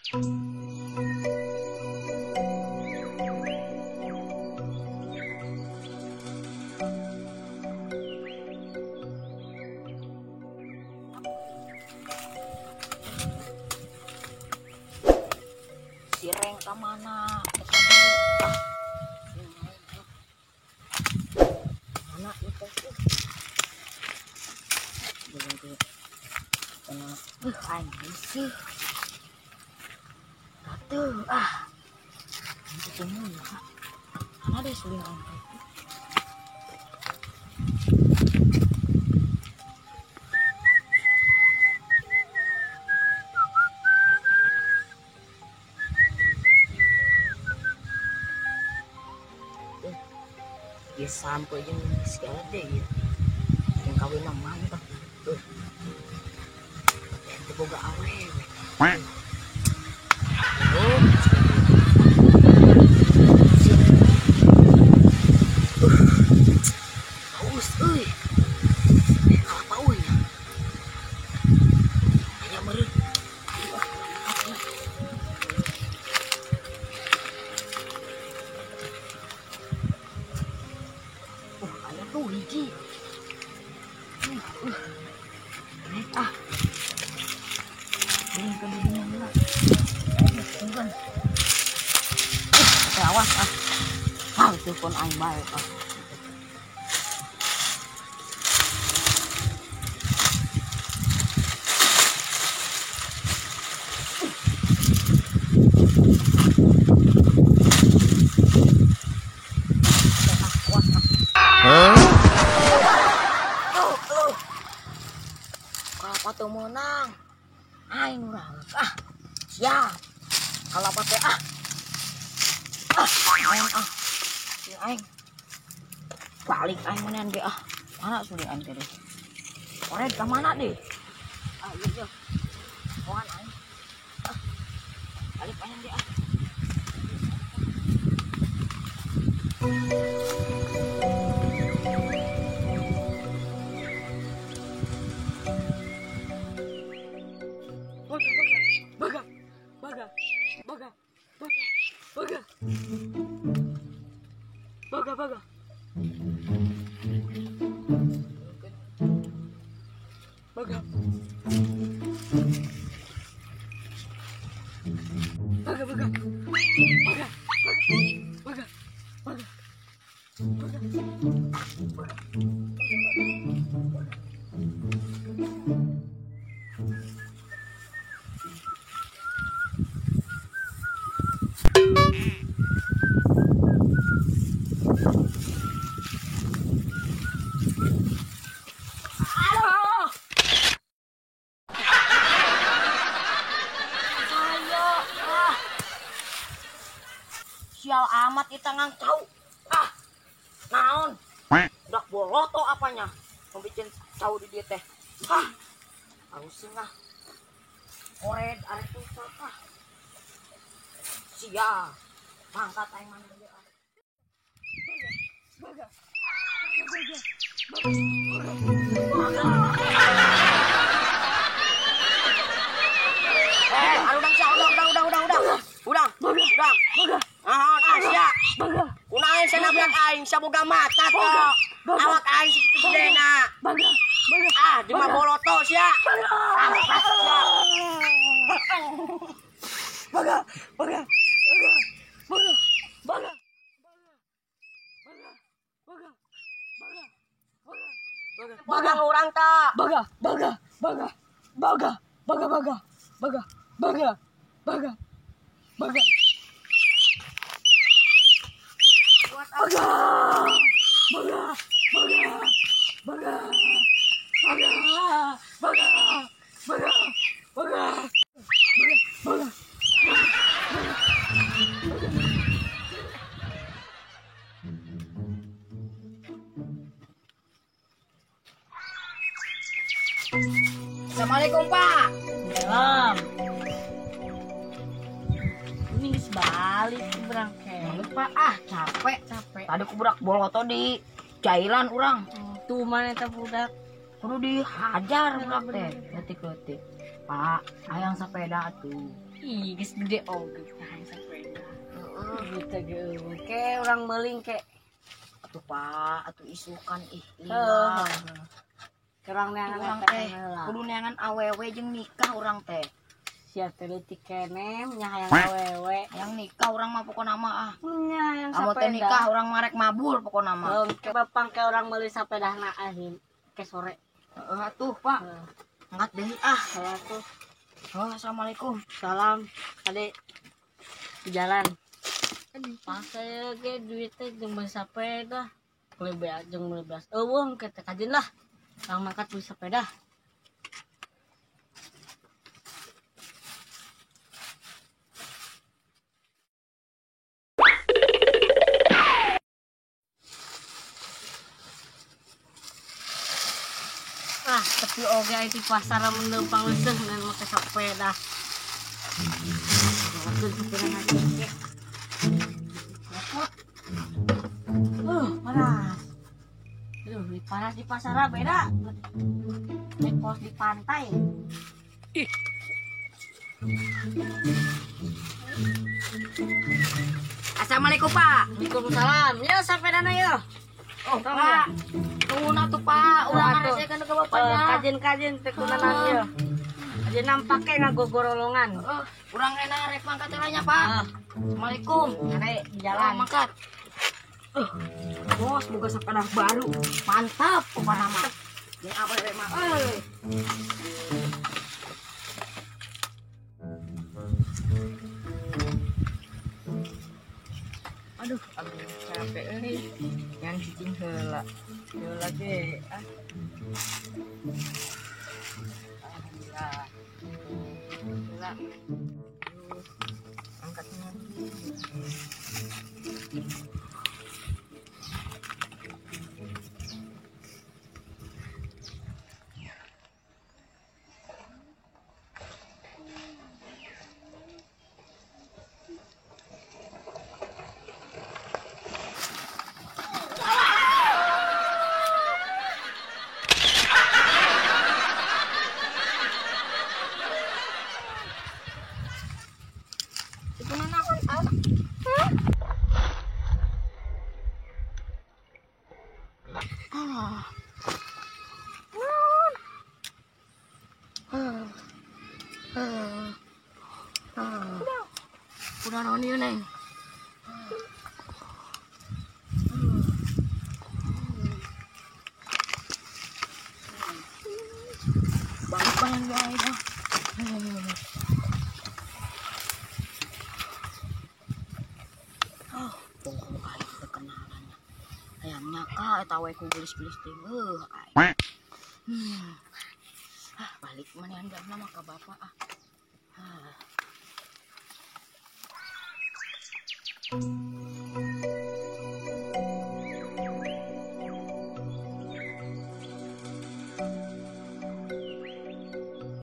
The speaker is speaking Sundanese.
Sireng ka mana? Mana itu? Aing sih. Atuh ah. Ketemu ya. Mana deh suling aing. Ya sampai jeung segala deh ya. Yang kawin mah mantap tuh. Teu boga awewe. Haus euy. Kalapa euy. Aya meureun. Aya tuh hiji. Ah. Ini kan dunia lah. Bukan. Awas ah. Ah, telepon aing bae ah. Kalapa teu meunang. Aing urang ah. Siap. Kalapa teh ah. Ah, aing ah. Si aing. Balik aing manehan ge ah. Mana suling aing teh deh. Ored ka mana deh? Ah, ieu ieu. Kawan aing. Ah. Balik aing ge ah. Baga, baga, baga, baga, baga, baga, baga, baga, baga, baga, baga, baga, baga, baga. Sial amat di tangan cau. Ah, naon? Udah boloto apanya? Membikin cau di dia teh. Ah, harusin lah. Kored arek susah ah. Sia, mangkat aing mana dia. Baga, baga, baga, baga. Aduh, sia, udah. Udah, udah. Naon ah sia. Kunaon sia nabrak aing sia boga mata to. Awak aing sakitu gedena. Baga, baga. Ah, di mah boloto sia. Baga, baga, baga, baga, baga. Baga, baga, baga, baga urang ta. Baga, baga, baga, baga, baga, baga, baga, baga, baga, baga. Baga, baga, baga, baga, baga, baga, baga, baga, baga, baga. Assalamualaikum Pak. Salam. Ini geus balik berangkat. Lupa ah, capek. Capek. Tadi ku budak boloto di jailan urang. Tuh mana eta budak? Kudu dihajar budak teh. Leutik-leutik. Pak, hayang sepeda tuh. Ih, geus gede oge hayang sepeda. Heeh, duit ge eueuh. Ke urang meuling ke. Atuh Pak, atuh isukan ih lila. Urang neangan teh. Kudu neangan awewe jeung nikah urang teh. Sia teh leutik keneh nya hayang awewe. Hayang nikah urang mah pokona mah ah. Nya hayang sapeda. Amun teh nikah urang mah rek mabur pokona mah. Ke bapang ke urang meuli sapedahna ahin ke sore. Heeh atuh Pak. Angkat deui ah. Heeh atuh. Oh, assalamualaikum. Salam. Ade di jalan. Pasal ge duit teh jeung meuli sapeda. Meuli beas jeung meuli beas. Eueuh ke teh kajeun lah. Urang mangkat beli sepeda. Ah, tapi oge aya di pasar mun leumpang leuseung ngan make sepeda. Makeun sepeda na panas. Aduh, di panas di pasar beda. Di pos di pantai. Ih. Assalamualaikum, Pak. Waalaikumsalam. Yo sepedana yo. Oh, Pak. Tunggu atuh, Pak. Urang ngaresekeun ka bapaknya. Kajen-kajen teh kunanan yo. Kajen nampake ngagogorolongan. Heeh, urang enak rek mangkat heula nya, Pak. Assalamualaikum. Ade di jalan mangkat. Bos, boga sepeda baru. Mantap pokona mah. Jeung awewe mah. Aduh, aduh capek euy. Yang cicing heula. Heula ge ah. Alhamdulillah. Heula. Angkatnya. Udah naon ieu, Neng? Balik bayan wae dah. Oh, pokok aing teu kenalannya. Hayang nyaka eta we ku gelis-gelis teh. Heuh, aing. Ah, balik manehan jamna mah ka bapak ah. Ah.